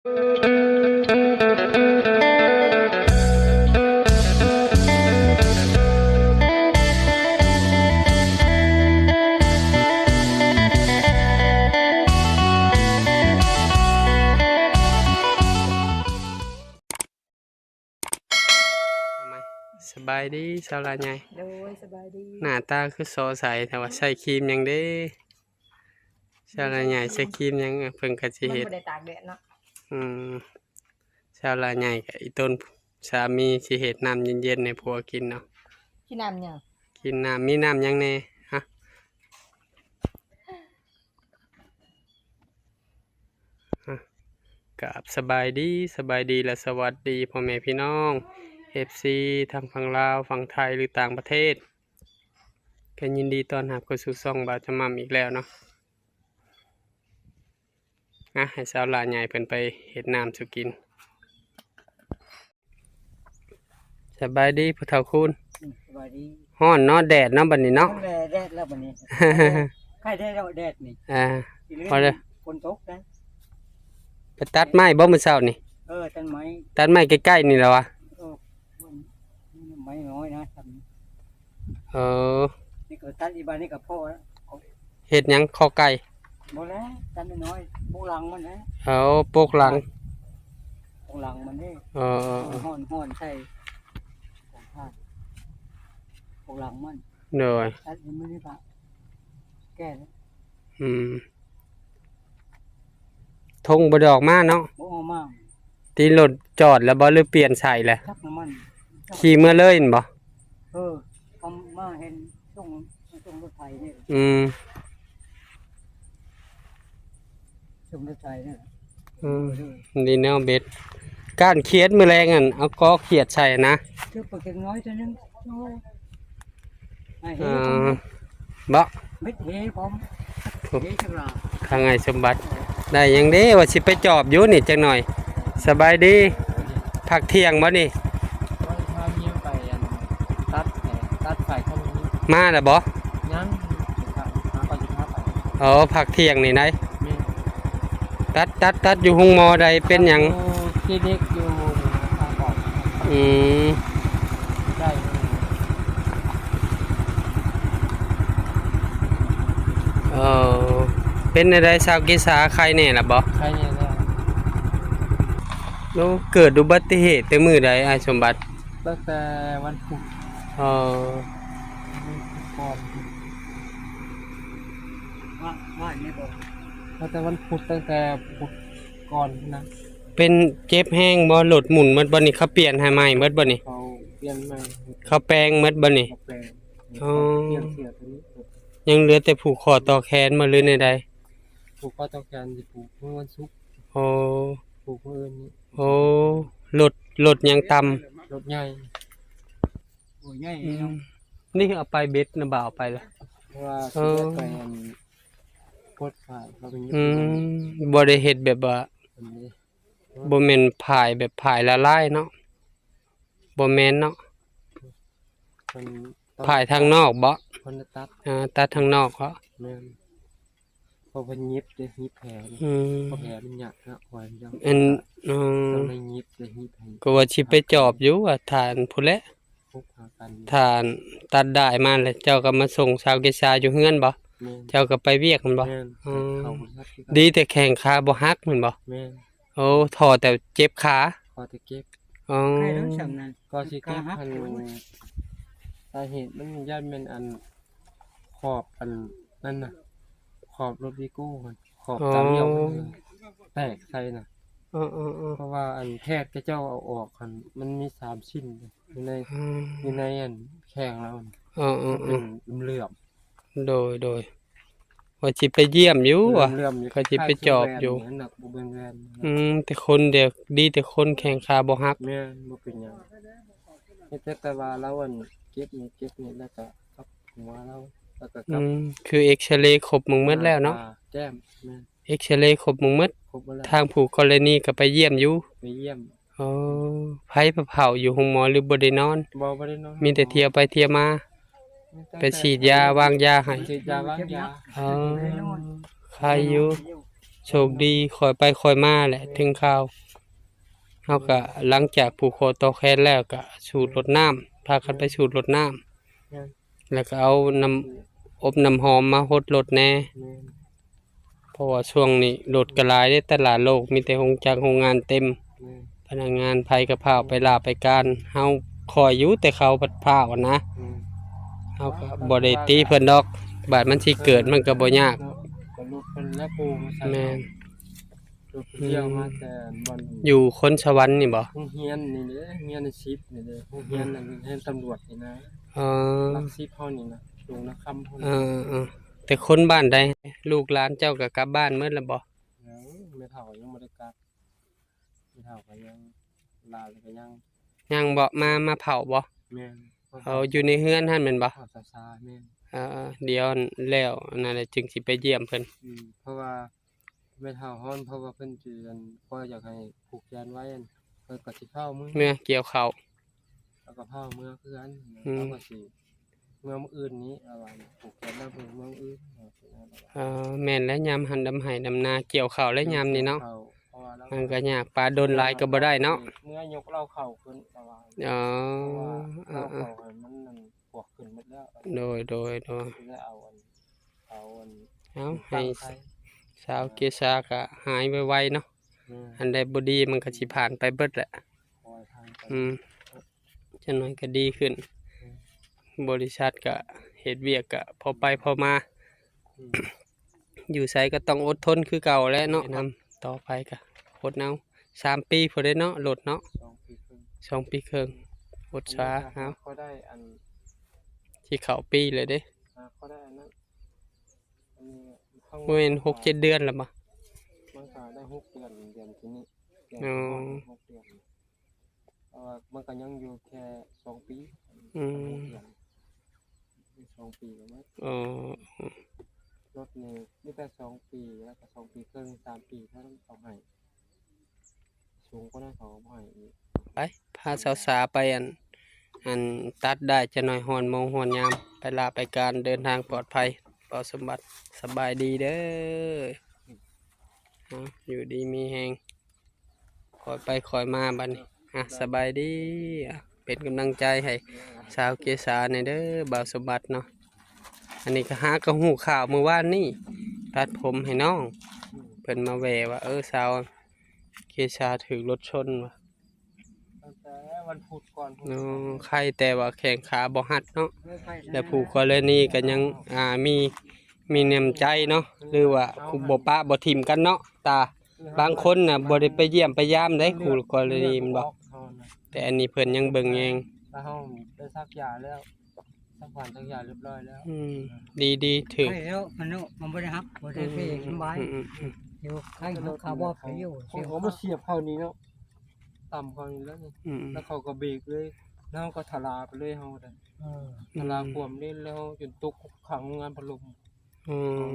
ສະບາຍດີສາວຫຼ້າໃຫຍ່. ໂດຍ ສະບາຍດີ. ໜ້າຕາຄືສໍໃສແທ້ວ່າ ໃຊ້ຄຣີມຫຍັງເດ້? ສາວຫຼ້າໃຫຍ່ໃຊ້ຄຣີມຫຍັງ? ເອີ ເພິ່ນກໍຊິເຮັດ ມັນບໍ່ໄດ້ຕາກແດດເນາະ. ອືມ ສາວຫຼ້າໃຫຍ່ກັບອີ່ຕົນສາມີຊິເຮັດນ້ຳເຢັນໆໃຫ້ຜົວກິນເນາະ. ກິນນ້ຳຫຍັງ? ກິນນ້ຳ ມີນ້ຳຫຍັງແດ່? ຮະ ຮະ ກາບສະບາຍດີ ສະບາຍດີ ແລະ ສະຫວັດດີພໍ່ແມ່ພີ່ນ້ອງ ເອັຟຊີ ທັງຝັ່ງລາວ ຝັ່ງໄທ ຫຼື ຕ່າງປະເທດ. ກໍຍິນດີຕ້ອນຮັບເຂົ້າສູ່ຊ່ອງບ່າວຈະໝ່ຳອີກແລ້ວເນາະ. ອ່ະ ໃຫ້ສາວຫຼ້າໃຫຍ່ເພິ່ນໄປເຮັດນ້ຳສູ່ກິນ. ສະບາຍດີຜູ້ເຖົ້າຄູນ. ອືມ ສະບາຍດີ. ຮ້ອນເນາະ ແດດເນາະບັດນີ້ເນາະ. ແດດແລ້ວບັດນີ້ ໄຄແດ່ແດດນີ້. ອ່າ ພໍແລ້ວ ຝົນຕົກໄດ໋. ໄປຕັດໄມ້ບໍ່ມື້ເຊົ້ານີ້? ເອີ ຕັດໄມ້ ຕັດໄມ້ໃກ້ໆນີ້ແຫຼະວະ. ເອີ ໄມ້ນ້ອຍນະ. ເອີ ນີ້ກໍຕັດອີກບາດນີ້ກໍພໍແລ້ວ. ເຮັດຫຍັງ? ຄໍໄກ່? ບໍ່ແລ້ວ ຕັດນ້ອຍໆ ໂປກຫຼັງມັນແຫຼະ. ເອົາ ໂປກຫຼັງ ໂປກຫຼັງມັນເດ້. ເອີ ເອີ ເອີ ຮ້ອນໆ ໃສ່ ໂປກຫຼັງມັນ. ໂດຍ ຕັດໃຫ້ມັນນີ້ກະແກ່ແລ້ວ. ອືມ ທົງບໍ່ໄດ້ອອກມາເນາະ? ບໍ່ອອກມາ. ຕີລົດຈອດແລ້ວບໍ່ ຫຼືປ່ຽນໃສ່ແລ້ວ? ຈັກນ້ຳມັນ ຂີ່ເມືອເລີຍແມ່ນບໍ່? ເອີ ເຂົາມາເຫັນສົ່ງ ສົ່ງລົດໄຖນີ້. ອືມ ສົ່ງລົດໄຖນີ້. ອືມ ນີ້ແນວເບັດ ກ້ານຂຽດມື້ແລງຫັ້ນ ເອົາກໍຂຽດໃສ່ນະ. ຖືກປາເກັດນ້ອຍຕົວໜຶ່ງ. ໂອ້ຍ ອ່າ ເຮັດບໍ່? ເຮັດເຫພ້ອມ ເຫຈັກລາ. ທາງອ້າຍສົມບັດ ໄດ້ຫຍັງເດ້ ວ່າຊິໄປຈອບຢູ່ນີ້ຈັກໜ່ອຍ. ສະບາຍດີ ພັກທ່ຽງບໍ່ນີ້? ວ່າພາເມຍໄປ ອັນ ຕັດ ຕັດສາຍເຂົ້າ. ມາແລ້ວບໍ່? ຍັງ ຫາກ່ອນຊິພາໄປ. ອໍ ພັກທ່ຽງນີ້ໄດ໋. ແມ່ນ ຕັດ ຕັດ ຕັດຢູ່ໂຮງໝໍໃດ ເປັນຫຍັງ? ຢູ່ຄລີນິກຢູ່ທາງອອກ. ອືມ ໄດ້. ເອີ ເປັນແນວໃດ ຊາວເກສາ ໄຄແນ່ລະບໍ່? ໄຄແນ່ແລ້ວ. ໂອ້ ເກີດອຸບັດຕິເຫດແຕ່ມື້ໃດ ອ້າຍສົມບັດ? ຕັ້ງແຕ່ວັນພຸດ. ອໍ ວັນພຸດກ່ອນ ວ່າ ວ່ານີ້ບໍ່? ຕັ້ງແຕ່ວັນພຸດ ຕັ້ງແຕ່ພຸດກ່ອນນະ. ເປັນເຈັບແຮງບໍ່? ລົດໝຸນໝົດບໍ່ນີ້? ເຂົາປ່ຽນໃຫ້ໃໝ່ໝົດບໍ່ນີ້? ເຂົາປ່ຽນໃໝ່ ເຂົາແປງໝົດບໍ່ນີ້? ເຂົາແປງ. ອໍ ຍັງເຫຼືອແຕ່ຜູກຂໍ້ຕໍ່ແຂນບໍ່ ຫຼືແນວໃດ? ຜູກຂໍ້ຕໍ່ແຂນ ຊິຜູກມື້ວັນສຸກ. ອໍ ຜູກມື້ອື່ນນີ້. ໂອ້ ລົດ ລົດຍັງຕ່ຳ ລົດໃຫຍ່. ໂອ້ ໃຫຍ່. ອືມ ເນາະ ນີ້ເອົາໄປເບັດນະ ບ່າວເອົາໄປລະ ເພາະວ່າ ເອີ ຊິໄດ້ໄປ ອັນ ປົດຝາຍເຂົາເປັນ. ອືມ ບໍ່ໄດ້ເຮັດແບບວ່າ ອັນນີ້ ບໍ່ແມ່ນຝາຍແບບຝາຍລະລາຍເນາະ. ບໍ່ແມ່ນເນາະ ເພິ່ນຝາຍທາງນອກເບາະ? ເພິ່ນຕັດ ເອີ ຕັດທາງນອກເບາະ? ແມ່ນ ເພາະເພິ່ນຫຍິບເດ້ ຫຍິບແຜ. ອືມ ເພາະແຜມັນຍາກເນາະ. ອັນ ເອີ ຕ້ອງໄດ້ຫຍິບເດ້ ຫຍິບໃຫ້. ກໍວ່າຊິໄປຈອບຢູ່ວ່າທ່ານພຸ້ນແຫຼະ ພົບຫາກັນ. ທ່ານຕັດດ້າຍມາແລ້ວ ເຈົ້າກໍມາສົ່ງຊາວເກສາຢູ່ເຮືອນບໍ່? ແມ່ນ ເຈົ້າກໍໄປວຽກຫັ້ນບໍ່? ແມ່ນ. ອໍ ເຂົາບໍ່ຮັບຄືກັນ ດີແຕ່ແຂ້ງຂາບໍ່ຫັກແມ່ນບໍ່? ແມ່ນ. ໂອ້ ທໍ້ແຕ່ເຈັບຂາ ຂໍແຕ່ເກັບ. ອໍ ໃຄແລ້ວຊ່ຳນັ້ນ ກໍຊິເກັບ. ສາເຫດມັນຢ້ານແມ່ນ ອັນ ຂອບ ອັນນັ້ນນະ ຂອບລົດວີໂກ້ຫັ້ນ ຂອບຕາລ້ຽວມັນແຕກໃສ່ນະ. ເອີໆໆ ເພາະວ່າ ອັນ ແພດເຂົາເຈົ້າເອົາອອກຫັ້ນ ມັນມີສາມຊິ້ນຢູ່ໃນ ອືມ ຢູ່ໃນ ອັນ ແຂ້ງລາວຫັ້ນ. ເອີໆໆ ເປັນເຫຼື້ອມ. ໂດຍໆ ວ່າຊິໄປຢ້ຽມຢູ່ ເອີ ວ່າ ເຫຼື້ອມຢູ່ ກໍຊິໄປຈອບຢູ່. ອືມ ແຕ່ຄົນດຽວ ດີແຕ່ຄົນແຂ້ງຂາບໍ່ຫັກ. ແມ່ນ ບໍ່ເປັນຫຍັງ ເຮັດແຕ່ ແຕ່ວ່າລາວ ອັນ ເຈັບນີ້ ເຈັບນີ້ ແລ້ວກໍກັບຫົວລາວ ແລ້ວກໍກັບ. ອືມ ຄືເອັກຊະເລຄົບໝົດແລ້ວເນາະ? ແກ້ມ. ແມ່ນ ເອັກຊະເລຄົບໝົດ. ຄົບໝົດແລ້ວ. ທາງຜູ້ກໍລະນີກໍໄປຢ້ຽມຢູ່? ໄປຢ້ຽມ. ໂອ້ ໃຜມາເຝົ້າຢູ່ໂຮງໝໍ ຫຼືບໍ່ໄດ້ນອນ? ບໍ່ ບໍ່ໄດ້ນອນ. ມີແຕ່ທ່ຽວໄປທ່ຽວມາ ມີແຕ່ ໄປສີດຢາວາງຢາໃຫ້. ສີດຢາວາງຢາ. ອໍ ໄຄຢູ່. ໂຊກດີ ຄ່ອຍໄປຄ່ອຍມາແຫຼະ ເຖິງຄາວ ເຮົາກະ ອືມ ຫຼັງຈາກຜູກຄໍຕໍ່ແຂນແລ້ວ ກະສູດລົດນ້ຳ ພາກັນໄປສູດລົດນ້ຳ ແມ່ນ ແລ້ວກະເອົານ້ຳອົບນ້ຳຫອມມາຫົດລົດແດ່ ແມ່ນ ເພາະວ່າຊ່ວງນີ້ລົດກະຫຼາຍເດ້ ຕະຫຼາດໂລກມີແຕ່ໂຮງຈັກໂຮງງານເຕັມ ແມ່ນ ພະນັກງານໃຜກະພ້າວໄປລາໄປການ ເຮົາຄ່ອຍຢູ່ ແຕ່ເຂົາພັດພ້າວຫັ້ນນະ ແມ່ນ ເຮົາກະບໍ່ໄດ້ຕິເພິ່ນດອກ ບາດມັນຊິເກີດມັນກະບໍ່ຍາກ ເນາະ ກະລົດເພິ່ນແລ້ວປູມາໃສ່ ແມ່ນ ລົດເຂົາ ອືມ ມາແຕ່ບ່ອນ ຢູ່ຄົນສະຫວັນນີ້ບໍ່? ໂຮງຮຽນນີ້ເດ້ ໂຮງຮຽນສິບນີ້ເດ້ ໂຮງຮຽນນັ້ນ ໂຮງຮຽນຕຳຫຼວດນີ້ນະ ອໍ ຫຼັກສິບເຮົານີ້ນະ ດົງນາຄຳເຮົານີ້ ເອີໆ ແຕ່ຄົນບ້ານໃດ? ລູກຫຼານເຈົ້າກະກັບບ້ານໝົດແລ້ວບໍ່? ຍັງ ແມ່ເຖົ້າຍັງບໍ່ໄດ້ກັບ ແມ່ເຖົ້າກະຍັງ ຫຼານກະຍັງ ຍັງບໍ່ ມາ ມາເຝົ້າບໍ່? ແມ່ນ ເອົາ ຢູ່ໃນເຮືອນຫັ້ນແມ່ນບໍ່? ເຝົ້າຊາໆ ແມ່ນ ເອີໆ ດຽວແລ້ວອັນນັ້ນແຫຼະ ຈຶ່ງຊິໄປຢ້ຽມເພິ່ນ ອືມ ເພາະວ່າ ແມ່ເຖົ້າຮ້ອນ ເພາະວ່າເພິ່ນຊິ ອັນ ຂ້ອຍຢາກໃຫ້ຜູກແຂນໄວ້ ອັນ ເພິ່ນກໍຊິຟ້າວເມືອ ເມືອກ່ຽວເຂົ້າ ແລ້ວກໍຟ້າວເມືອຄືກັນ ອືມ ເຮົາກໍຊິເມືອມື້ອື່ນນີ້ ລາວວ່າຜູກແຂນແລ້ວເພິ່ນເມືອມື້ອື່ນ ເອີ ແມ່ນແຫຼະ ຍາມຫັ້ນດຳໄຮ່ດຳນາ ກ່ຽວເຂົ້າແຫຼະຍາມນີ້ເນາະ ກ່ຽວເຂົ້າ ເພາະວ່າລາວ ມັນກໍຍາກ ປາດົນຫຼາຍກໍບໍ່ໄດ້ເນາະ ເມືອຍົກເຫຼົ້າເຂົ້າຂຶ້ນ ລາວວ່າ ອໍ ເພາະວ່າ ເອີໆ ເຫຼົ້າເຂົ້າຫັ້ນມັນ ອັນ ພວກຂຶ້ນໝົດແລ້ວ ໂດຍ ໂດຍ ໂດຍ ແລ້ວເອົາອັນ ເອົາອັນ ເອົາໃຫ້ ສາວເກສາກະຫາຍໄວໆເນາະ ແມ່ນ ອັນໃດບໍ່ດີມັນກະຊິຜ່ານໄປເບິດແຫຼະ ຄ່ອຍຜ່ານໄປ ອືມ ຈັກໜ້ອຍກະດີຂຶ້ນ ແມ່ນ ບໍລິສັດກະເຮັດວຽກກະພໍໄປພໍມາ ອືມ ຢູ່ໃສກໍຕ້ອງອົດທົນຄືເກົ່າແຫຼະເນາະ ແນະນຳຕໍ່ໄປກໍອົດເອົາ ສາມປີພຸ້ນເດ້ເນາະ ລົດເນາະ ສອງປີເຄິ່ງ ສອງປີເຄິ່ງ ອົດສາ ອັນນີ້ກໍຫາ ເອົາ ກໍໄດ້ອັນ ຊິເຂົ້າປີແລ້ວເດ້ ຫາກໍໄດ້ອັນນັ້ນ ອັນນີ້ ບໍ່ແມ່ນຫົກເຈັດເດືອນແລ້ວບໍ່? ມັນກໍໄດ້ຫົກເດືອນ ເດືອນທີ່ນີ້ ເດືອນ ອໍ ທີ່ຮອດຫົກເດືອນ ເພາະວ່າມັນກໍຍັງຢູ່ແຄ່ສອງປີ ອືມ ຍັງຫົກເດືອນ ອີກສອງປີກໍໝົດ ອໍ ລົດນີ້ມີແຕ່ສອງປີ ແລ້ວກໍສອງປີເຄິ່ງ ສາມປີເທົ່ານັ້ນເຂົາໃຫ້ ສູງກວ່ານັ້ນເຂົາກໍບໍ່ໃຫ້ອີກ ໄປ ພາສາວສາໄປ ອັນ ອັນ ຕັດດ້າຍຈັກໜ້ອຍ ຮ້ອນໂມງຮ້ອນຍາມ ໄປລາໄປການ ເດີນທາງປອດໄພ ບ່າວສົມບັດ ສະບາຍດີເດີ ເອົາ ຢູ່ດີມີແຮງ ຄ່ອຍໄປຄ່ອຍມາບັດນີ້ ອ່ະ ສະບາຍດີ ອ່ະ ເປັນກຳລັງໃຈໃຫ້ສາວເກສາແດ່ເດີ ບ່າວສົມບັດເນາະ ອັນນີ້ກໍຫາກໍຮູ້ຂ່າວມື້ວານນີ້ ຕັດຜົມໃຫ້ນ້ອງ ເພິ່ນມາແວ່ວ່າ ເອີ ສາວເກສາຖືກລົດຊົນວ່າ ຕັ້ງແຕ່ວັນພຸດກ່ອນ ອໍ ໄຄແຕ່ວ່າແຂ້ງຂາບໍ່ຮັດເນາະ ເອີ ໄຄ ແລະຜູ້ກໍລະນີກໍຍັງ ອ່າ ມີ ມີນ້ຳໃຈເນາະ ຫຼືວ່າ ເຮົາ ບໍ່ປະບໍ່ຖິ້ມກັນເນາະ ຕາ ບາງຄົນນະບໍ່ໄດ້ໄປຢ້ຽມໄປຢາມໃດ ຄູ່ກໍລະນີແມ່ນບໍ່ ແຕ່ອັນນີ້ເພິ່ນຍັງເບິ່ງແຍງ ແຕ່ເຮົາໄດ້ສັກຢາແລ້ວ ສັກຫວານສັກຢາຮຽບຮ້ອຍແລ້ວ ອືມ ດີໆ ຖືກ ໃກ້ແລ້ວ ມັນເນາະ ມັນບໍ່ໄດ້ຮັບ ບໍ່ໄດ້ເປ ອືມ ສະບາຍ ອືມໆ ຢູ່ໃກ້ເຮົາ ຂາບອກໄປຢູ່ ເຂົາ ເຂົາມາສຽບເຂົານີ້ເນາະ ຕຳເຂົານີ້ແລ້ວນີ້ ອືມໆ ແລ້ວເຂົາກໍເບກເລີຍ ແລ້ວເຮົາກໍທະລາໄປເລີຍ ເຮົາກໍໄດ້ ເອີ ທະລາ ອືມ ຄວາມເລີຍ ແລ້ວຈົນຕົກຂ້າງໂຮງງານພັດລົມ ອືມ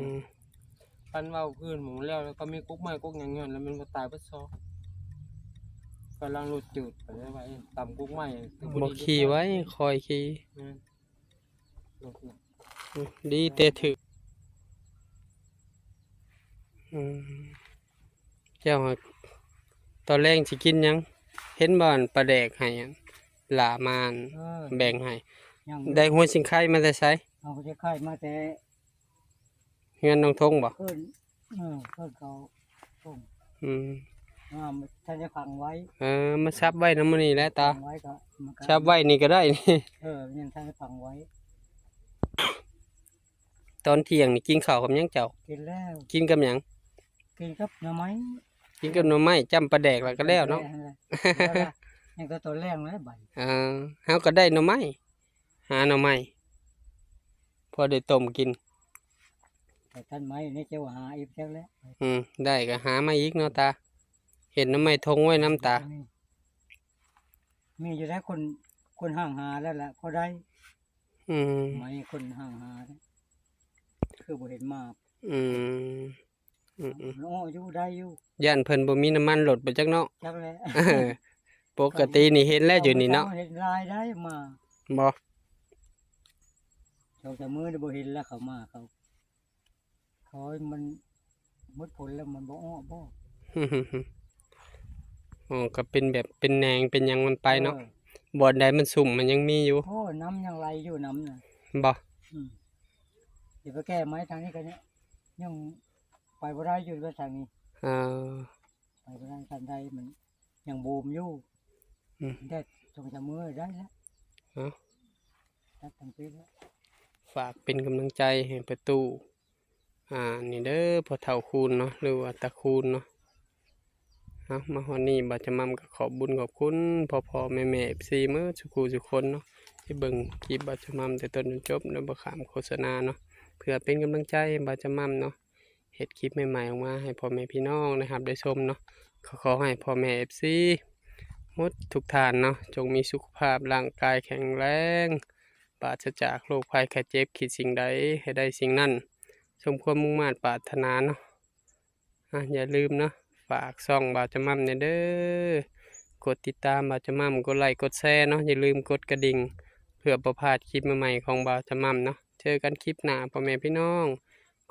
ຄັນເວົ້າພື້ນໝູ່ແລ້ວ ແລ້ວກໍມີກົກໄມ້ກົກຫຍັງຍ້ອນແລ້ວ ມັນກໍຕາຍເບິດຊອກ ກຳລັງລົດຈືດໄປໄວໆ ຕຳກົກໄມ້ ບໍ່ຂີ່ໄວ ຄ່ອຍຂີ່ ແມ່ນ ລົດນີ້ ອືມ ດີແຕ່ຖືກ ອືມ ເຈົ້າ ຕອນແລງຊິກິນຫຍັງ? ເຫັນບໍ່ ອັນປາແດກໃຫ້ ອັນຫຼ້າມາ ອັນ ເອີ ແບ່ງໃຫ້ ຍັງ ໄດ້ຫົວຊິງໄຄມາແຕ່ໃສ? ເອົາຫົວຊິງໄຄມາແຕ່ ເຮືອນນ້ອງທົງບໍ່? ເອີ້ນ ເອີ ເອີ້ນເຂົາສົ່ງ ອືມ ມາ ທ່ານໄດ້ຝັງໄວ້ ເອີ ມາສັບໄວ້ນຳມື້ນີ້ແຫຼະຕາ ຝັງໄວ້ກໍ ມັນກໍ ສັບໄວ້ນີ້ກໍໄດ້ນີ້ ເອີ ຍັງທ່ານໄດ້ຝັງໄວ້ ຕອນທ່ຽງນີ້ກິນເຂົ້າກັບຫຍັງເຈົ້າ? ກິນແລ້ວ ກິນກັບຫຍັງ? ກິນກັບໜໍ່ໄມ້ ກິນກັບໜໍ່ໄມ້ ຈ້ຳປາແດກແລ້ວກໍແລ້ວເນາະ ແລ້ວລະ ຍັງແຕ່ຕອນແລງແລ້ວບັດ ເອີ ເຮົາກໍໄດ້ໜໍ່ໄມ້ ຫາໜໍ່ໄມ້ ພໍໄດ້ຕົ້ມກິນ ແຕ່ທ່ານໄມ້ນີ້ເຈົ້າຫາອີກຈັກແລ້ວ ອືມ ໄດ້ກໍຫາມາອີກເນາະຕາ ເຫັນໜໍ່ໄມ້ທົງໄວ້ນຳຕາ ມີ ມີຢູ່ແລ້ວ ຄົນ ຄົນຫ້າງຫາແລ້ວລະ ພໍໄດ້ ອືມ ໄມ້ຄົນຫ້າງຫາ ຄືບໍ່ເຫັນມາ ອືມ ອືມໆ ເນາະ ຢູ່ໄດ້ຢູ່ ຢ້ານເພິ່ນບໍ່ມີນ້ຳມັນລົດບໍ່ຈັກເນາະ ຈັກແຫຼະ ເອີ ປົກກະຕິນີ້ເຫັນແລ້ວຢູ່ນີ້ເນາະ ເຫັນຫຼາຍໄດ໋ມາ ບໍ່ ສອງສາມມື້ນີ້ບໍ່ເຫັນແລ້ວ ເຂົາມາ ເຂົາ ເຂົາມັນ ໝົດຜົນແລ້ວມັນບໍ່ອອກບໍ່? ອໍ ກໍເປັນແບບເປັນແໜງເປັນຫຍັງມັນໄປເນາະ. ເອີ ບ່ອນໃດມັນຊຸ່ມມັນຍັງມີຢູ່. ໂອ້ ນ້ຳຍັງໄຫຼຢູ່ ນ້ຳນະ. ບໍ່? ອືມ ຊິໄປແກ້ໄມ້ທາງນີ້ກໍຍັງ ຍັງໄປບໍ່ໄດ້ຢູ່ວ່າທາງນີ້. ເອີ ໄປບໍ່ໄດ້ ຄັນໄດ້ມັນຍັງບູມຢູ່. ອືມ ແດດສອງສາມມື້ໄດ້ແລ້ວ. ເອົາ ຕັດທັງປີແລ້ວ. ຝາກເປັນກຳລັງໃຈໃຫ້ປະຕູ ອ່າ ນີ້ເດີ ພໍ່ເຖົ້າຄູນເນາະ ຫຼືວ່າຕາຄູນເນາະ. ເອົາ ມາຮອດນີ້ບ່າວຈະໝ່ຳກໍຂອບບຸນຂອບຄຸນພໍ່ໆແມ່ໆ ເອັຟຊີ ໝົດສູ່ຄູ່ສູ່ຄົນເນາະ ທີ່ເບິ່ງຄລິບບ່າວຈະໝ່ຳແຕ່ຕົ້ນຈົນຈົບ ໂດຍບໍ່ຂ້າມໂຄສະນາເນາະ ເພື່ອເປັນກຳລັງໃຈໃຫ້ບ່າວຈະໝ່ຳເນາະ ເຮັດຄລິບໃໝ່ໆອອກມາໃຫ້ພໍ່ແມ່ພີ່ນ້ອງໄດ້ຮັບໄດ້ຊົມເນາະ. ກໍຂໍໃຫ້ພໍ່ແມ່ ເອັຟຊີ ໝົດທຸກທ່ານເນາະ ຈົ່ງມີສຸຂະພາບຮ່າງກາຍແຂງແຮງ ປາສະຈາກໂລກໄພໄຂ້ເຈັບ, ຄິດສິ່ງໃດໃຫ້ໄດ້ສິ່ງນັ້ນ ສົມຄວາມມຸ່ງມາດປາດຖະໜາເນາະ. ອ່ະ ຢ່າລືມເນາະ ຝາກຊ່ອງບ່າວຈະໝ່ຳແດ່ເດີ ກົດຕິດຕາມບ່າວຈະໝ່ຳ ກົດໄລກົດແຊເນາະ ຢ່າລືມກົດກະດິ່ງ ເພື່ອບໍ່ພາດຄລິບໃໝ່ໆຂອງບ່າວຈະໝ່ຳເນາະ. ເຈີກັນຄລິບໜ້າພໍ່ແມ່ພີ່ນ້ອງ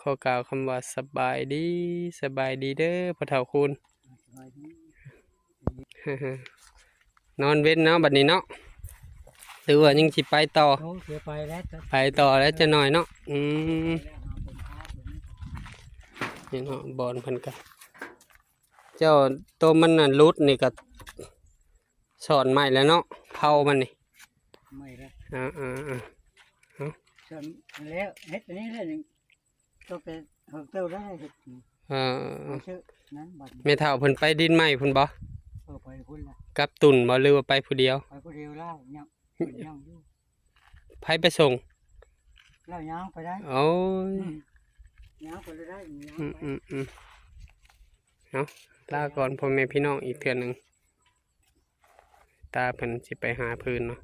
ຂໍກ່າວຄຳວ່າສະບາຍດີ ສະບາຍດີເດີພໍ່ເຖົ້າຄູນ. ສະບາຍດີ. ນອນເວັນເນາະບັດນີ້ເນາະ ຫຼືວ່າຍັງຊິໄປຕໍ່? ໂອ້ ຊິໄປແລ້ວ ໄປຕໍ່ແລ້ວຈັກໜ້ອຍເນາະ. ອືມ ນີ້ເນາະ ບ່ອນເພິ່ນກະ ເຈົ້າ ໂຕມັນນັ້ນຫຼຸດນີ້ກະ ສອນໃໝ່ແລ້ວເນາະ ເຜົາມັນນີ້ ໃໝ່ແລ້ວ. ເອີໆ ເອົາ ສອນແລ້ວ ເຮັດອັນນີ້ແລ້ວ ຕົກແຕ່ເຫິງເຕີບແລ້ວເຮັດ. ເອີ ເອົາເຊີນະ ບັດນີ້ ແມ່ເຖົ້າເພິ່ນໄປດິນໃໝ່ພຸ້ນບໍ່? ເອີ ໄປພຸ້ນລະ. ກັບຕຸນບໍ່ ຫຼືວ່າໄປຜູ້ດຽວ? ໄປຜູ້ດຽວລາວ ຍັງ ຍັງຢູ່. ໃຜໄປສົ່ງ? ລາວຍ່າງໄປໄດ້. ໂອ້ຍ ອືມ ຍ່າງໄປໄດ້ ຍ່າງໄປ. ອືມໆໆ ເອົາ ລາກ່ອນພໍ່ແມ່ພີ່ນ້ອງອີກເທື່ອໜຶ່ງ. ຕາເພິ່ນຊິໄປຫາຟືນເນາະ